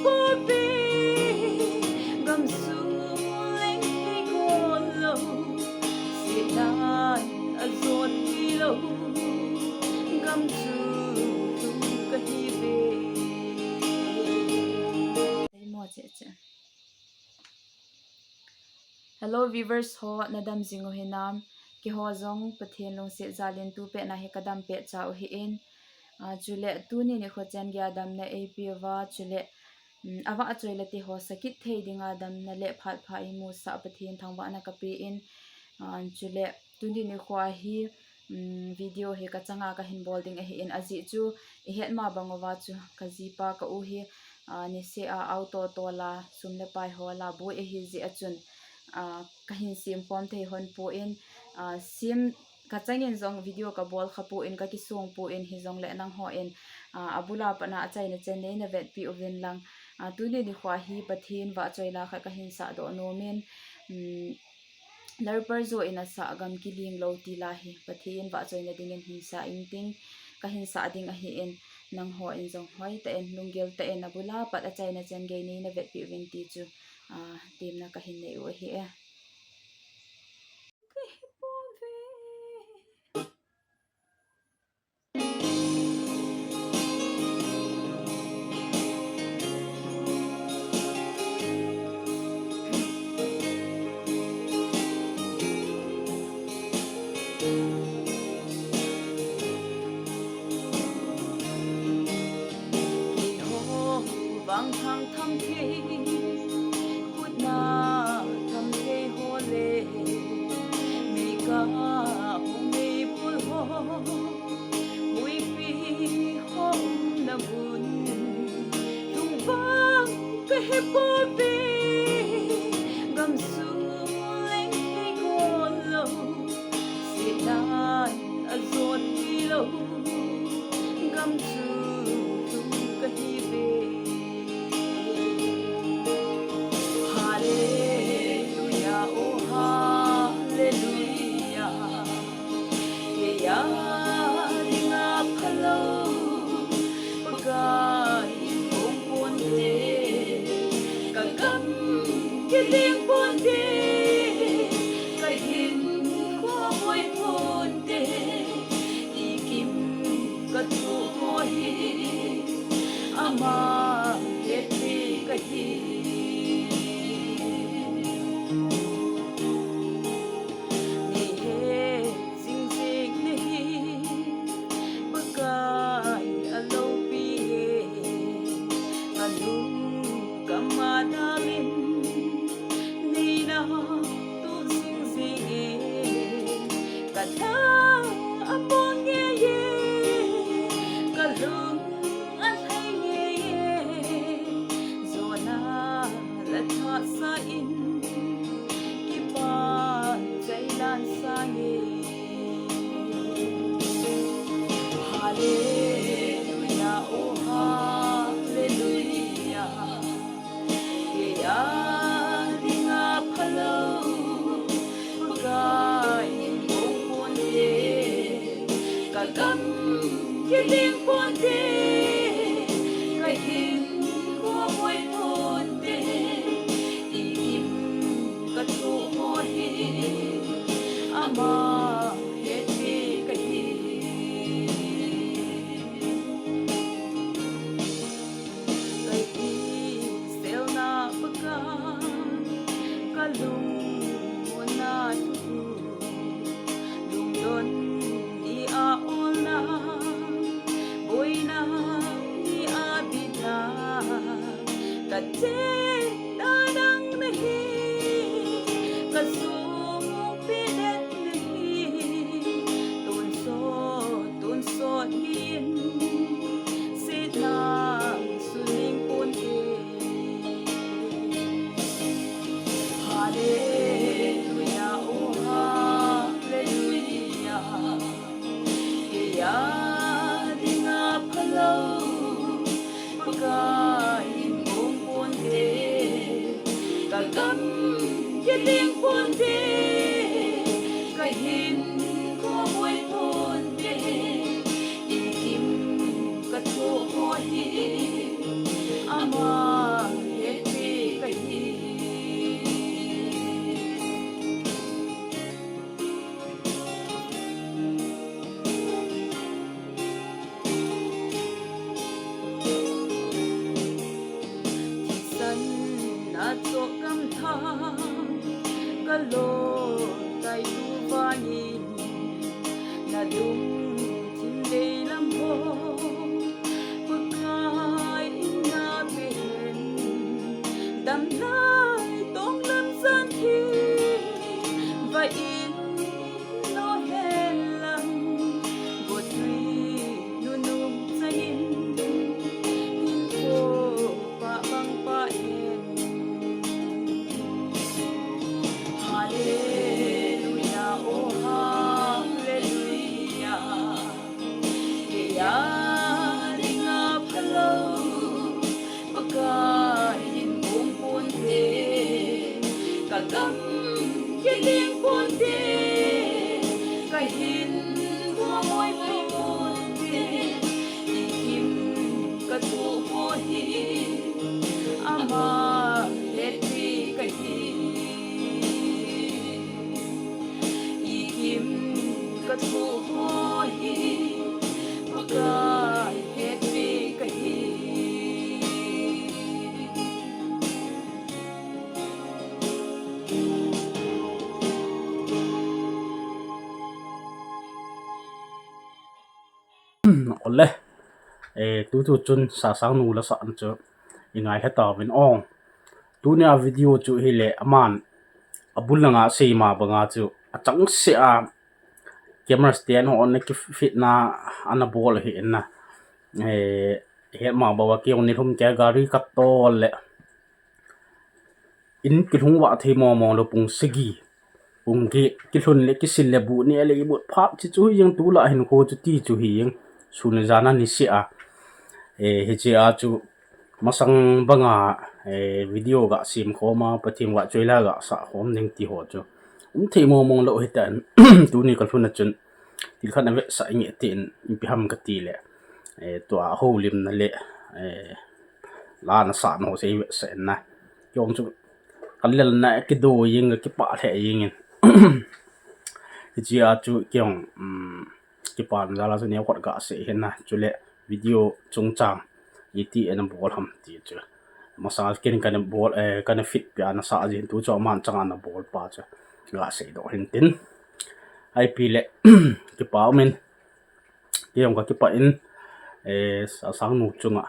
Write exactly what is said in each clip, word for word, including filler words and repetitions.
Pove, gamsung leng thei ngol lou, setan ajot hilou, gamsung tung kahiuve. Hello viewers ho, nadam jing u hinam? Keiho jong Pathen lungset jal in tupet na hi kadam pet cha u ahin. Ah, chule tuni nikho chan geiya damna eipeuva, chule, um, avahchoi le tiho sakit thei dinga damna le phat pha imusah Pathen thangvahna kapen, ah, chule tuni nikho hi, um, video hi kachanga kahin bol ding ahin, ajeh chu ihet ma bang uva chu kajipa ka u hi, ah, niseh a auto tola sum le pai hola boi ahi jeh a chun, ah, kahin sem khom thei hon pon, ah, sem kachangin jong video kabol kha pon, kakisong pon, hijongle nanghon, ah, abula patna achaina chan neina vetpi uvin lang. Ah, tuni nikho hi Pathen vahchoi la khat kahin sahdoh nomin, um, Lalpaljo in asah Gam Kiling Lou ti la hi Pathen vahchoina dingin hin sa inting, kahin sah ding ahin, nanghon jong hoitah in, lunggel tah in, abula pat achaina chan gei neina vetpi uvin ti chu, ah, temna kahin nei u ahi e. Keiho vang thang tham thei, khutna tham thei ho le, meikah hung meibol ho, huipi ho umna mun, lung vang kahe pove, gamsung leng thei ngol lou, setan ajot hilou, gamsung tung kahiuve. Hallelujah, oh hallelujah. Keiya dinga phalou Pakai in um ponte, kagam kiling ponte, kahinkho boi ponte, ikim kathoh ho hi ama hetpi kahi. Neihet jing jing nahi, Pakai aloupi e, kalung kama dalin, neina tuh jing jing e, katha among ngei e, kalung alhai ngei e, jona la thasa in, kipa jailan sa ngei. Hallelujah, oh hallelujah. Keiya dinga phalou Pakai in um ponte, kagam kiling ponte, kahinkho boi ponte, ikim kathoh ho hi ama hetpi kahi. Kakiselna Pakai, kalungmonna thu, lungdon ni a olna, boina ni a bitna, kachena nang nahi, kasungpi det nahi, tonsot tonsot hin, setna suning ponte. Hallelujah, oh hallelujah. Keiya dinga phalou Pakai in um ponte, kagam kiling ponte, kahinkho boi ponte, ikim kathoh ho hi Lo tai tu vangin na dung thim dei lam ho, Pakai in na pen, dam lai tong lam san thi, va in lo hen lang, go tui nu nung changin, in ko pa bang pa hen. Hallelujah, oh hallelujah. Kei a dinga phalou, Pakai in bung ponte, ka gam kei ding ponte, ka hin khomoi ponte, i kim ka tu ho hi, ama hetpi ka hi. I kim ka tu ho hi, Pakai hetpi ka hi. Ole, eh, tutu chun Sasang nu la sa an chu i ngai he tauvin ong. Tunia video chu hile aman abul langa seima banga chu achang se a camera stand ho na kifit na ana bol hi na. Eh, he ma bawa ki ong ni hum ke gari ka tol le. In kilhung vah thei mong mong lou pung sagi, pung get, kilhun le kisil le bu ne le i mut phat chi chu hi jeng tu la hin kho chu ti chu hi jeng. Sun le jan a ni se a. Eh, hiche a chu masang banga, eh, video ga sem khom a, Pathen vahchoi la ga sa khom ding ti ho chu um thei mong mong lou hitan. Tuni ka lhun a chun thil khat na vetsah inge tin, ipi ham ka ti le, eh, tua holimna le, eh, la na sa na ho sei vetsah na. Kei ong chu ka lelna kido jeng, ka kipah lheh jeng in. Hiche a chu kei ong, um, kipana jal a chu neo khat ga sei hin na. Chule video chungchang iti ana bol ham ti chu. Masa ken kana bol, eh, kana fit pia na sa jin tu chu aman chang ana bol pa chu ga sei doh hin tin. Ipi le, kipa um in. Kei ong ka kipah in, eh, Sasang nu chunga.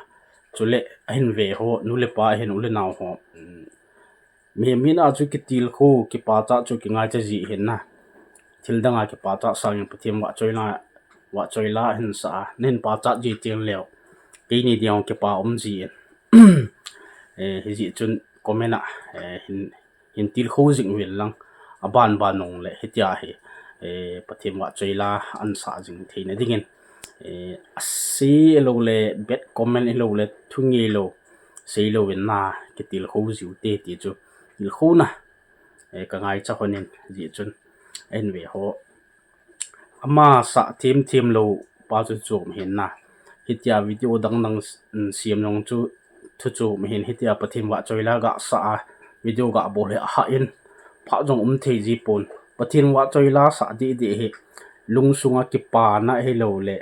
Chule ahin ve ho, nu le pa ahin, u le nao ho. Um, mihem hina chu kitilkhou, kipachat chu kingaicha ji hin na. Thil danga kipachat sangin Pathen vahchoi la, vahchoi la hin sa a, nahin pachat ji teng leu, keini ding kipa um ji in. Eh, hijeh chun comment a, eh, hin, hin tilkhou jing uvin lang, aban ban nung le hitia hi, eh, Pathen vahchoi la an sa jing theina dingin, eh, ase lou le, bad comment lou le, thu ngei lou sei louvin na kitilkhou jiu te ti chu tilkhouna, eh, ka ngaicha hon in, hijeh chun ahin ve ho. Ama sa them them lou pa chu chom hin na. Hitia video dang dang, um, sem jong chu thu chom hin, hitia Pathen vahchoi la ga sa a video ga bol hi aha in phat jong um thei ji pon. Pathen vahchoi la sa deh deh hi lungsunga kipana hilou le,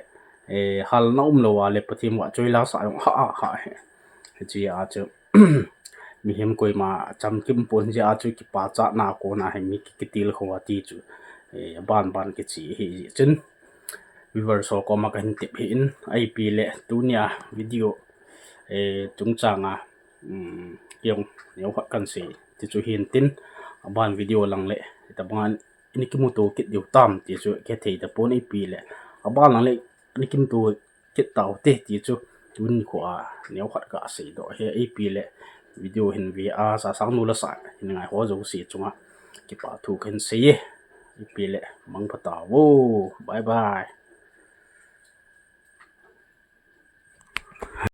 eh, halna um lou a le Pathen vahchoi la sa jong ha a ha hi. Hiche a chu mihem koima chamkim pon, hiche a chu kipachatna kona hi mi ki, kitilkhou a ti chu, eh, ban ban kichi hi jeh chun viewers ho koma kahin tep hi in. Ipi le tunia video, eh, chungchanga, um, kei ong neo khat kan sei ti chu hin tin, aban video lang le hitabanga ini kimuto kit diu tam ti chu kithei tapon. Ipi le aban lang le ini kimuto kit tau te ti chu tuni kho a neo khat ka sei doh hi. Ipi le video hin ve a Sasang nu la sa hin ngai ho jouse chunga kipa thu kahin sei e. Ipi le mangpha tau vo. Bye bye.